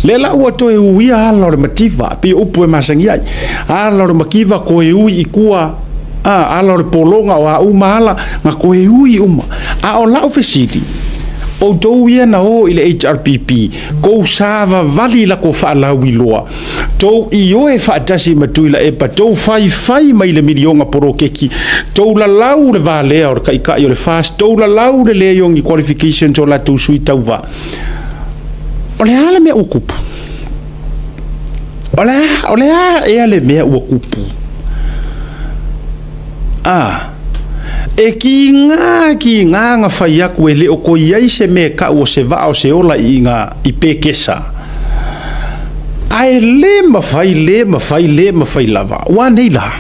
Lea la ua toe uia ala o le mativa, pei o upu e masani ai. Ala o le mativa koe ui i tua, a, ala o le pologa o a uma ala, na koe ui uma. A o lau fesili, outou ia na o i le HRPP, kou savavali i la kou faalauiloa, tou ioe faatasi ma Tuilaepa, tou faifai mai le miliona poloketi, tou lalau le valea o le taitai o le FAST, tou lalau le leai o ni qualifications o latou sui tauva. O le a le mea ua tupu? O le a, o le a ea le mea ua tupu? A, e kiga kiga na fai atu e le o toe i ai se mea e tau o se vaa o se ola i iga i Pekesa. Ae le mafai, le mafai, le mafai lava. Ua nei la?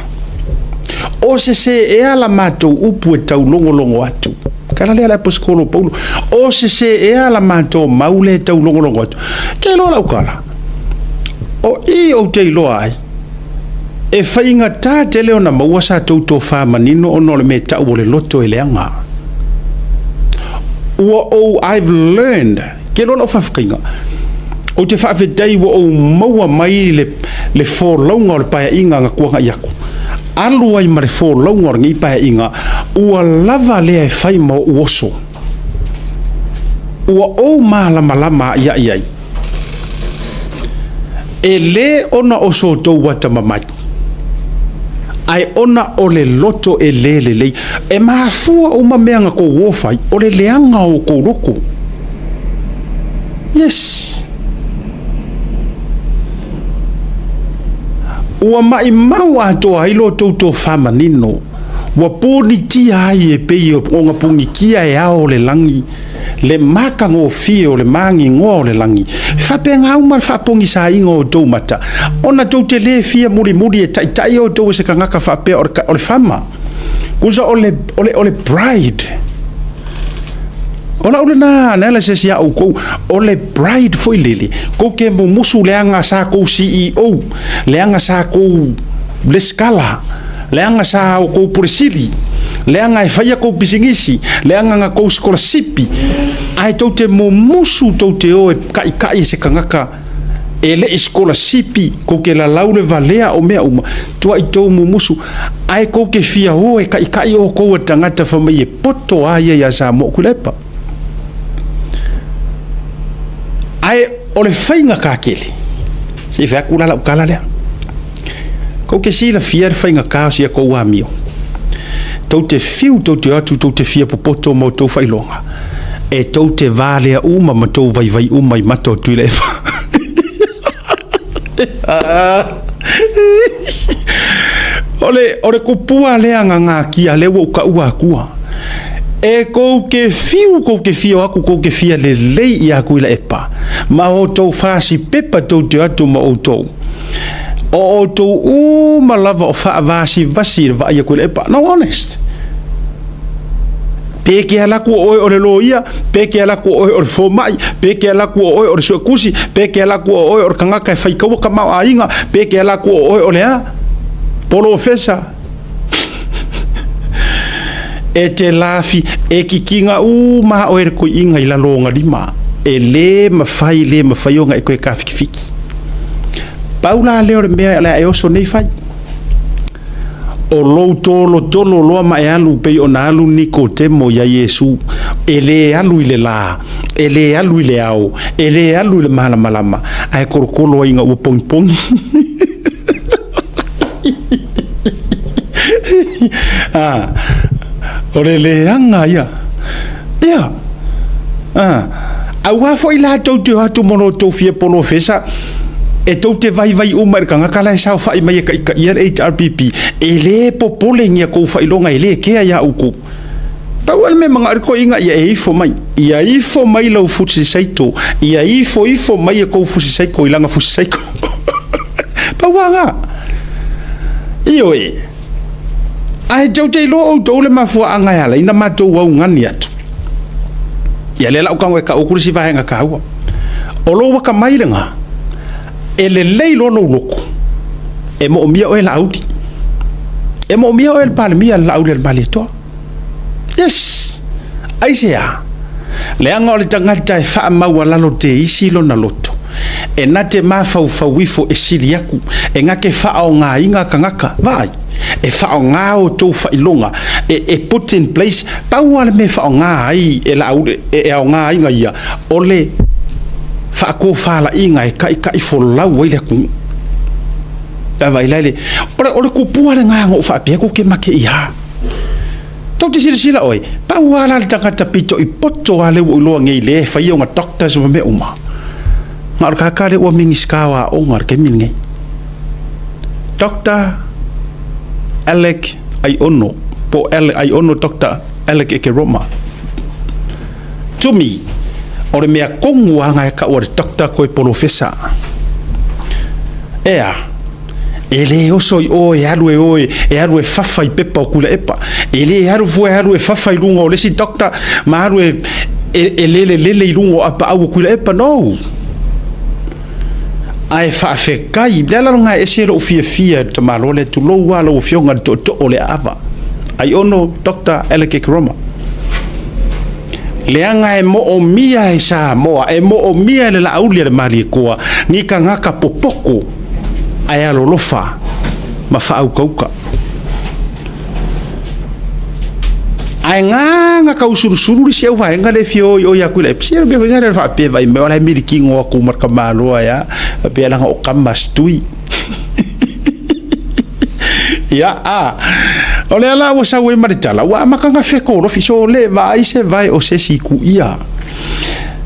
O sese ea la matou upu e taulogologo atu? Tala lea a le Aposetolo o Paulo. O sese ea la matou mau lea e taulogologo atu? Ke iloa lau tala. O i ou te iloa ai, e faigata tele ona maua sa tou tofa manino ona o le mea e tau o le loto e leaga. Ua ou, I've learned, ke iloa lau faafetaiga, ou te faafetai ua ou maua mai le, le folauga o le paeaiga na tuanai atu. Alu ai ma le folauga o lenei paeaiga, ua lava lea e fai ma ou oso. Ua ou malamalama aʻiaʻi ai. E lē ona o so outou atamamai, ae ona o le loto e lē lelei. E mafua uma mea na tou o fai, o le leaga o outou loto. Yes. Ua maʻimau atoa ai lo outou tofa manino, ua punitia ai e pei ona punitia e ao o le lagi, le matagofie o le magigoa o le lagi. E faapena uma le faapogisaina o outou mata, ona tou te lē fia mulimuli e taitai outou e se tagata faapea o le, o le fama. Kusa o le, o le, o le pride. O lau lena analysis iā outou, o le pride foi lele, kou te mumusu leaga sa kou CEO, leaga sa kou lesitala, leaga sa outou pule sili, leaga e faia kou pisinisi, leaga na kou sikolasipi, ae tou te mumusu tou te o e kaʻikaʻi e se tagata e leʻi sikolasipi, kou te lalau le valea o mea uma, tuaʻi tou mumusu, ae kou te fia o e kaʻikaʻi oukou e le tagata fai mai e poto a ia iā Samoa Tuilaepa. Ae o le faigata tele, se i fai atu la lau tala lea. Kou te silafia le faigata o si a tou amio. Tou te fiu tou te o atu tou te fia popoto ma outou faailoga, e tou te valea uma ma tou vaivai uma i mata o Tuilaepa. O le, o le kupua lea na nakia lea ua ou taua atua. E kou te fiu, kou te fia o atu, kou te fia lelei iā Tuilaepa, ma outou fasi pepa tou te o atu ma outou. O outou uma lava o faavasivasi i le vaai a Tuilaepa. No, honest. Pe ke ala atu o oe o le loia, pe ke ala atu o oe o le fomai, pe ke ala atu o oe o le suetusi, pe ke ala atu o oe o le tagata e faitaua tamaoaiga, pe ke ala atu o oe o le a? Polofesa. E te lafi, e kikina uma oe e le koiina i lalo o ona lima. E lē mafai, lē mafai ona e toe tafikifiki. Pau la lea o le mea o le a e oso nei fai. O lou tolotolo loa ma e alu pei ona alu Nikotemo iā Iesu, e lē alu i le lā, e lē alu i le ao, e lē alu i le malamalama, ae kolokolo ai ina ua pogipogi. A, o le leaga ia. Ia. A, auā foi la tou te o atu ma lo outou fia polofesa, e tou te vaivai uma i le tagata la e saofaʻi mai e kaʻikaʻia le HRPP, e lē popolengia kou faailoga e lē kea iā oukou. Pau lava le mea e manaʻo ai le toeaina ia e ifo mai, ia ifo mai lau fusi saito, ia ifo ifo mai e kou fusi saiko i lana fusi saiko. Pau lava lena. Ioe. Ae tou te iloa outou le mafuaaga e ala ai ona matou augani atu. Ia lea la ou tago e tau atu le isi vaega taua. O lou atamai lena, e lelei loa lou loto, e moomia oe e Laauli. E moomia oe e le Palemia le Laauli a le Malietoa. Yes! Aisea? Leaga o le tagata e faamaualalo teisi lona loto. E na te mafaufau ifo e sili aku, e na te faaaogāina tagata, vaai, e faaaogā outou faailoga, e put in place, pau lava le mea e faaaogā ai e Laauli, e aogā ai ia, o le faatofalaiga e taitaifolau ai le atunuu. Vaai la i le, o le tupua lena na ou faapea atu ou te mate i a. Tou te silasila oe, pau lava la le tagata pito i poto lava lea ua ou iloa nei lea e fai ona doctors ma mea uma, na o le tagata lea ua Minisita o Aoga i le taimi lenei. Doctor Alec Aiono, po o Aiono Doctor Alec Ekeroma. To me, o le mea tonu lava na e tau a le doctor koe polofesa. Ea, e le oso i o e alu e o e alu e fafa i pepa o Tuilaepa. E le alu fua e alu e fafa i luga o le isi doctor ma alu e lelelele i luga o apaau o Tuilaepa. No! Ae faafetai, le ala lena e ese lou fiafia i le tamaloa lea, tulou lava lau Afioga i le tootoo o le aava, Aiono Doctor Alec Ekeroma. Leaga e moomia e Samoa, e moomia e le Laauli a le Malietoa ni tagata popoto ae alolofa ma faaukauka. Ae gā na tausulusulu le isi au vaega lea e fia oi oi atu i le se mea foi lea faapea vaai mai o la e milikino atu ma le tamaloa ea faapea leaga o kama setui. Ia, a, o lea la ua sau ai ma le tala, ua amata ona fetolofi, so le vaai se vae o se isi kuia.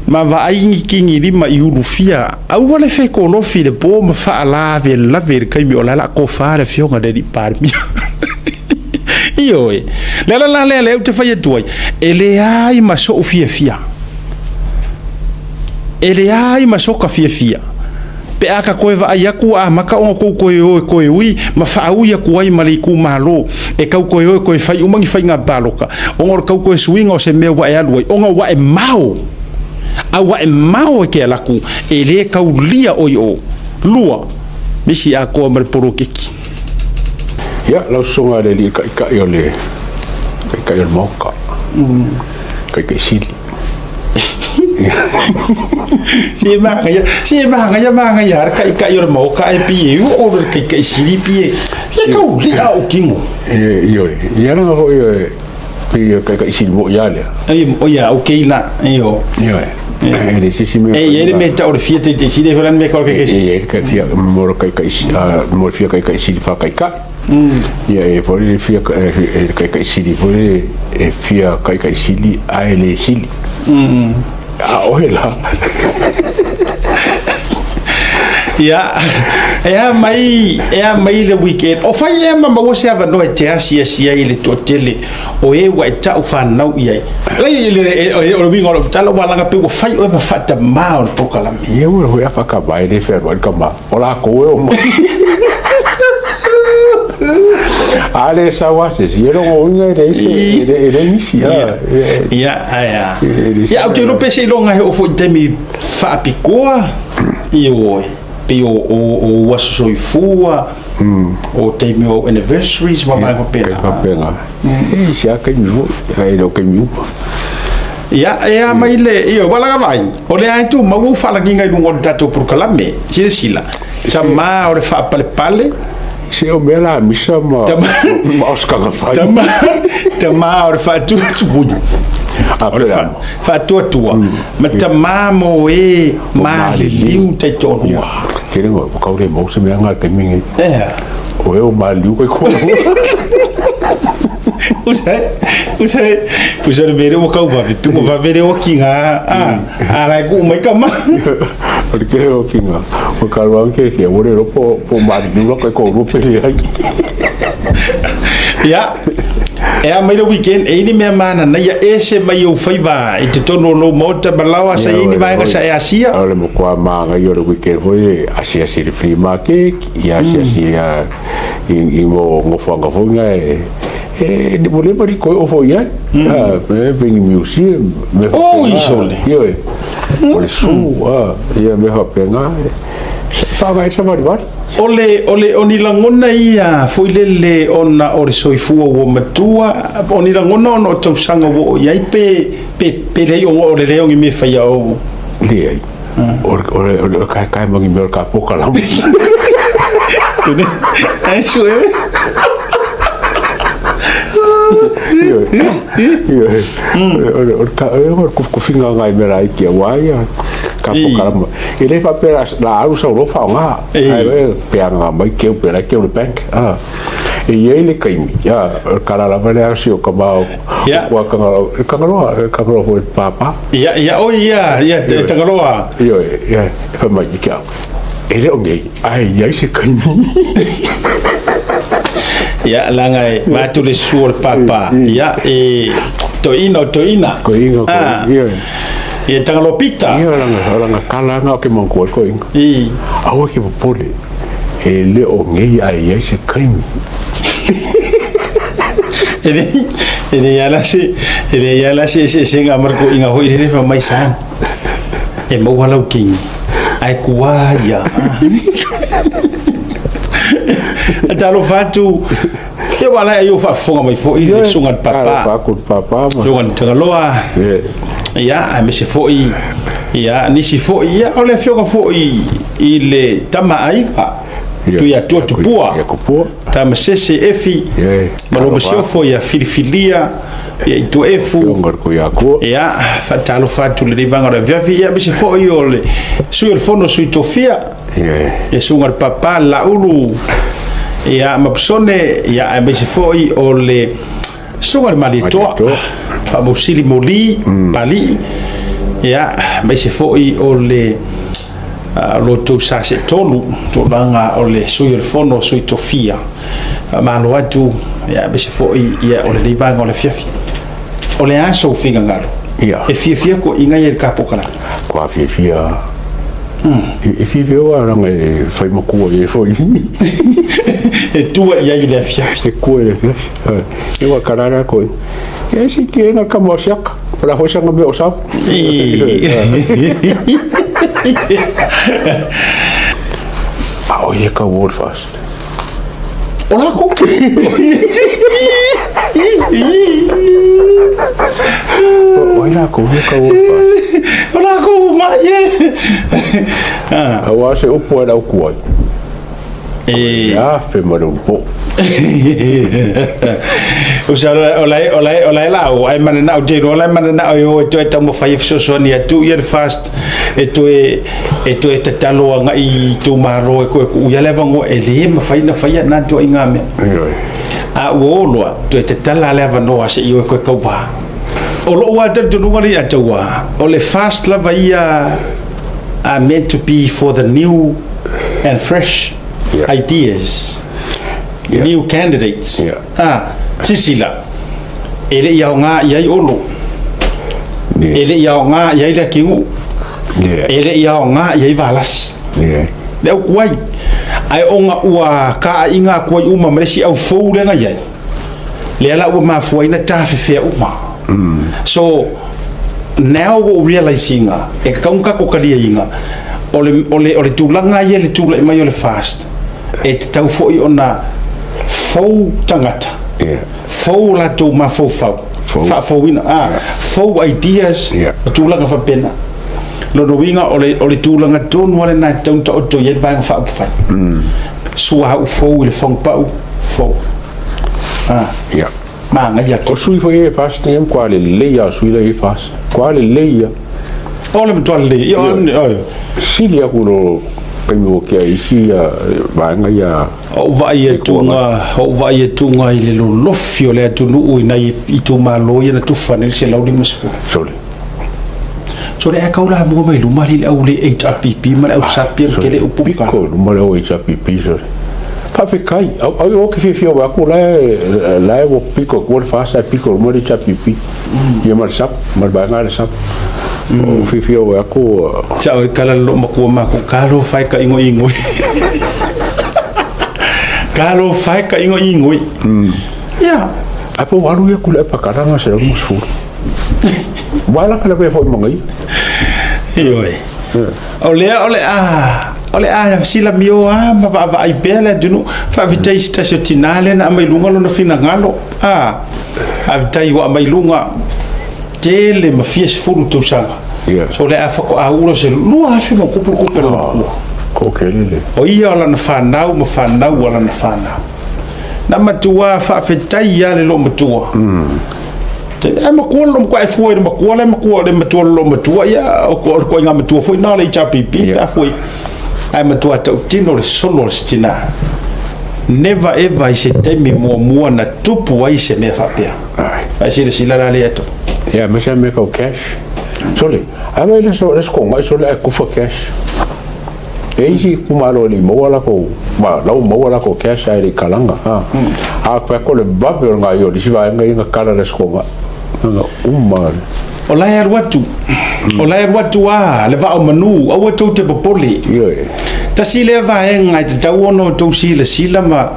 Ma vaai ni kinilima i ulufia, aua le fetolofi i le po ma faalavelave i le taimi o la e o le a tofa le afioga i le alii Palemia. Ioe, le ala la lea lea ou te fai atu ai, e leai ma so'u fiafia. E leai ma soka fiafia. Pe a ka toe vaai atu ua amata ona tou toe o e toe ui ma faaui atu ai ma le itumalo e tau toe o e toe fai uma ni faiga palota, ona o le tau toe suiga o se mea ua e alu ai, ona ua e mao, a ua e mao e te alu atu, e le taulia oe i o. Lua, misi atoa ma le poloketi. Ia, lau susuga i le Alii Taitai o le Taitai o le Maota, Taitai Sili. Se manaia, se manaia manaia le Taitai o le Maota ae pei e oo le Taitai Sili pei e e taulia ou tino. Ioe, ia leaga foi e pei o Taitai Sili moi lava lea. O ia, okay la, io. Ioe. E le se isi mea. E i ai le mea e tau o le fia Taitai Sili, e foi la le mea e tau o le Taitai Sili. E i ai le fia, mo le Taitai, mo le fia Taitai Sili faataitai. Ia e foi le fia e Taitai Sili foi le e fia Taitai Sili ae le sili. A oe la. Ia, e a mai, e a mai le weekend. O fai ea ma maua se avanoa e te asiasi ai i le toatele o e ua e tau fanau i ai. Lei, o le uiga o lau tala, ua laga pei ua fai oe ma faatamā o le polokalame. Ia ua foi a faakama e le fealuai le tama. O lakou e omai. A le sau a se isi, e lona uiga e leai se, e leai nisi. Ia, ae a. Ia, ou te iloa pe seiloga e oo foi i taimi faapitoa, ioe, pei o ou aso soifua, o taimi o anniversaries ma vaega faapena. Faapena. E isi lava taimi foi, ae le o taimi uma. Ia, e a mai le, ioe, ua laga vaai, o lea e tumau ou faalagiga i luga o le tatou polokalame, silasila, tama o le faapalepale, Se o mea la misa ma ma Oscar ka fai. Tama, tama o le faatuatuai. O le faatuatua. Ma tama mo e maliliu taitoalua. Tele ngoi, ua kau le mau se mea ngā taimi nei. Ea. O e o maliliu kai koa. Usa, usa, usa le mea lea ua kau vave, pe ua vave le okiga, a, a la e kuu mai tama. O le kele okiga, o ka roa ke ke, ua le iloa po o maliliu la kai koa pe leai. Ia, e a mai le weekend, e i ai ni mea mananaia ese mai ou faiva i totonu o lou maota ma laoa sa i ai ni vaega sa e asia? O le matua manaia o le weekend foi le asiasi i le flea market, ia asiasi i mo nofoaga foi na e ua leva ni toe oo foi i ai. Pe ni museum, mea faapena. Oi sole! Ioe, o le zoo, ia mea faapena. Faaaoga ai le savalivali. O le, o le, o ni lagona ia foi lele ona o le soifua ua matua, o ni lagona ona o tausaga ua oo i ai pe, pe, pe leai ona o le leo o ni mea e faia o. Leai. O le kaekae ma ni mea o le kapokalama. Ae sue. O le kufikufiga o nai mea laiti aua ia kapokalama. E le faapea la alu sau loa faaaoga. Ae pe agaga mai keu pe la keu le bank. E i ai le taimi, o le tala lava lea a si o tama o Tagaloa, Tagaloa foi papa. Ia, ia, oi, ia, ia, Tagaloa. Ioe, ia, e fai mai i ke au. E le o nei, ae i ai se taimi. Ia, leaga e vaeatu le susu o le papa, ia, e toeaina o toeaina. Toeaina o toeaina, ioe. Ia, Tagaloa Pita. Ia, o lana tala lena ou te manatua ai toeaina. Aua e te popole, e le o nei ae i ai se taimi. E leai lava la se, e leai lava la se eseesega ma le toeaina foi lele fai mai son, e maua lau teine, ae tua ia. Ae talofa atu, ia aua o la e ai o faafofoga mai foi le susuga i le Papa, susuga i le Tagaloa, ia, aemaise foi ia nisi foi, ia o le afioga foi i le Tama a Aiga, Tuiatua Tupua, Tamasese Efi, ma lou masiofo ia filifilia ia i Tuaefu, ia faatalofa atu i lenei vaega o le afiafi, ia aemaise foi o le Sui o le Fono Sui Tofia, ia Susuga i le Papa Laulu, ia ma Pasone, ia aemaise foi o le Susuga i le Malietoa, Faamausili Moli, Palii, ia aemaise foi o le lo outou sa seetolu, tulaga o le Sui o le Fono, Sui Tofia. Faamalo atu, ia aemaise foi ia o lenei vaega o le afiafi. O le a sou finagalo? E fiafia toeaiina ia i le tapokalama? Matua fiafia. E fiafia aua leaga e fai matua i ai foi. E tua i ai i le afiafi. E tua i le afiafi. E ua kalala koe. Ia si ki ena ka mo siaka. Pala foi sanga me o sau. A o ia ka word fast. O la ko. O ia ko ia ka word fast. O la ko mai e. Aua se upu e lau kuai. E afe ma le ulupo. Usa o la o la o la la o ai mana na o te rola mana na o e toe taumafai e fesoasoani atu ia le fast e toe tatalo agai i itumalo e koe kuu ia le avanoa e le mafai ona faia na ituaiga mea. A ua oo loa toe tatala le avanoa seia o e koe tauva. O lou lava talitonuga lea ia te au o le fast lava ia are meant to be for the new and fresh ideas, new candidates. A, sisila, e le i aoga i ai Olo, e le i aoga i ai Leatinuu, e le i aoga i ai Valasi, le au tuai. Ae ona ua taaiga atu ai uma ma le isi au fou lea na i ai, lea la ua mafua ai ona tafefea uma. So, now ua ou realise ina, e tatau ona tatou taliaina, o le, o le, o le tulaga ia i le tulai mai o le fast, e tatau foi ona fou tagata, fou o latou mafaufau, faafouina, fou ideas, ma tulaga faapena. Lona uiga o le, o le tulaga tonu lava lena e tatau ona taoto i ai le Vaega Faaupufai. Suauu fou i le fagupau fou. Manaia O sui foi e FAST nei e matua lelei lava o sui la e i FAST. Matua lelei lava. O le matua lelei. Ia, o, Sili atu i lo taimi ua tea i isi vaega ia. Ou vaai atuga, ou vaai atuga i le lolofi o le atunuu i nai itumalo ia na tufa nei le 150. Sole. Sole ae kau lamua mai luma alii le au le HRPP ma le au SAPI ma tele upu ma Piko i luma le au HRPP sole. Faafetai, au au ou te fiafia o aku la e la e ua piko atu le FAST ae piko i luma le HRPP. Ia ma le SAP, ma le vaega le SAP. Ou fiafia o aku. Sa o kala lo makua makou talofa e ka igoigoi. Talofa e ka igoigoi. Ia. Ae po ua alu ia ku le pakara na 150. Ua la kala pe foi mangai. Ioe. O lea o le a o le a silamio lava ma vaavaai pea le atunuu. Faafetai i se tasi o tina lea na aumai i luga lona finagalo. A, faafetai ua aumai i luga tele ma fia sefulu tausaga. So le a faatoa ula se 2,000 ma tupu le tupe a lona matua. Toatele le. O ia o lana fanau ma fanau a lana fanau. Na matua faafetai lava le loomatua. Ae matua le loomatua, ae fua i le matua le matua le matua le loomatua, ia o le ituaiga matua foi lena o le HRPP pe a fua i. Ae matua tautino le solo a le tina. Never ever i se taimi muamua na tupu ai se mea faapea. Ae silasila la lea atu. Ia, aemaise lava mea tau cash. Sole, a vai le aso, le aso Toonai sole ae kufa cash. E i ai isi itumalo e le i maua latou, ma la ua maua latou cash ae le i kalaga. Ha. A fai atu o le vave o le gaoioi o le isi vaega ia na kala i le aso Toonai. Na uma le. O la e alu atu, o la e alu atu lava le vaa o manu, aua tou te popole. Ioe. Tasi lea vaega e tatau ona outou silasila ma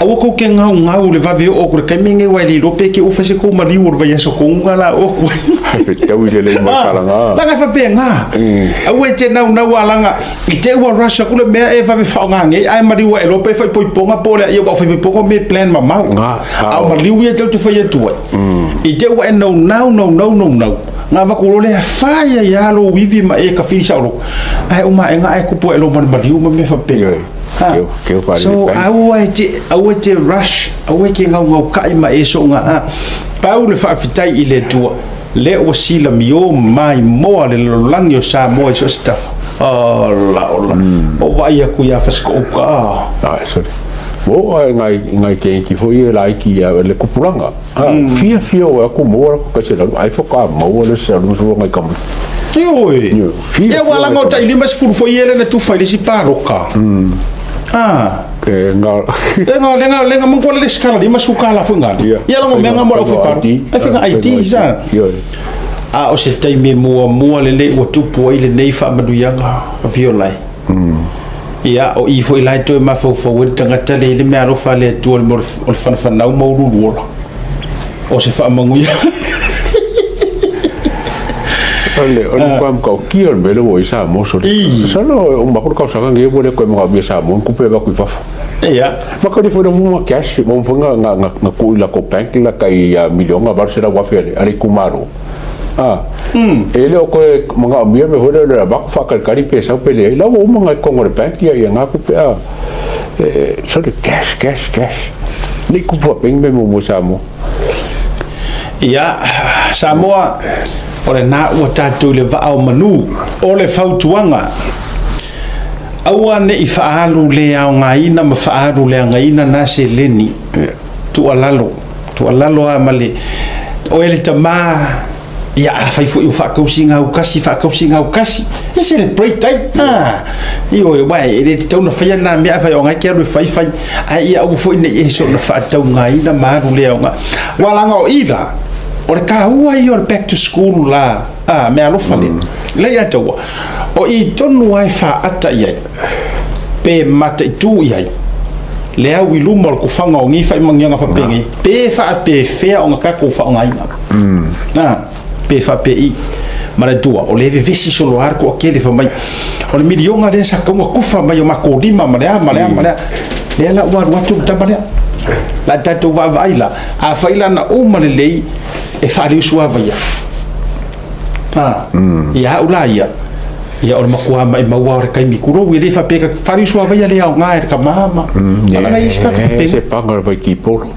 aua tou te gaugau i le vave oo atu i le taimi lenei aua e le iloa pe te i ua fai se tou maliu o le vaiaso tonu lena la oo atu ai. Fetaui lelei ma le kalaga. Leaga e faapena. Aua e te naunau a laga i te i ua rush atu le mea e vave faaaoga nei ae maliu ae loa pe faaipoipoga po o le a ia aua o faaipoipoga o mea e plan mamao. A o maliu ia tou te fai atu ai. I te i ua e naunau naunau naunau na avatu loa lea fai ai lava lou ivi ma e kafili saoloto ae uma ae ae tupu ae loa ma le maliu ma mea faapena. So aua e te aua e te rush, aua e te gaugaukai ma e soga a. Pau le faafetai i le Atua, lea ua silamio maimoa le lalolagi o Samoa i so o se tafa. Ola ola. Ua ou vaai atu ia Fasitoo-uka. Ai sorry. Ua oo lava i nai nai teineiti foi ia laiti ia le tupulaga. Fia fia o atu maua latou tai 100 ai faatoa maua le 150 nai tamaiti. Ioe. Ia ua laga o tai 50 foi ia lea na tufa i le isi paloka. Ah. E nga E nga lenga lenga mangua le skala 50 kala foi ngali. Ia laga mea nga mo lau fai paloka. E faiga ID sa. A o se taimi muamua lenei ua tupu ai lenei faamanuiaga Viola e. Ia, o i foi la e toe mafaufau ai le tagata lea i le meaalofa a le Atua i le mea o le fanafanau ma uluuluola. O se faamanuiaga. O le o le matua matautia o le mea lea ua i ai Samoa sole. Masalo e uma atu le tausaga lenei ua le toe manaomia e Samoa ni tupe e avatu i fafo. Ia. Ma tau le foi lava ma cash, ua mafai ona tuu i latou bank la tai miliona $800,000 a le itumalo. A, e le o toe manaomia mea foi lea o le avatu faatalitali pe sau pe leai. La ua uma ona i totonu o le bank ia na tupe a. E, sole, cash, cash, cash. Ne i tupu faapea ni mea muamua i Samoa. Ia, Samoa, o lena ua tatou i le vaa o manu. O le fautuaga, aua ne i faaalu le aogaina ma faaalu leagaina na seleni. Tuualalo. Tuualalo lava ma le, oe le tama, ia afai foi ua faatausi gaukasi, faatausi gaukasi, ia celebrate ai. Ha, ioe, aua e le tatau ona faia na mea, afai o ngai ke alu e fai, fai, ae ia aua foi ne i e soona faataugaina ma alu le aoga. Aua leaga o i la, o le taua ia o le back to school la, a, mea alofa lea. Lea ia te ua, o i tonu lava e faaata i ai, pe mataitu i ai, le au i luma o le tufaga o nei faaimagiaga faapenei, pe faapefea ona tatou faaaogaina. A, pe faapei. Manatua, o lea e vevesi solo lava le toatele fai mai, o le miliona lea sa tatau ona tufa mai o matou lima ma le a ma le a ma le a. Lea la ua alu atu le tama lea. O le a tatou vaavaai la, afai la na uma lelei e faaliusuavaia. A, ia au la ia, ia o le matua maimau lava o le taimi tulou, e le faapea ka faaliusuavaia le aoga e le tama ma. Alaga i isi tagata faapena. Se paga o le vaitipolo.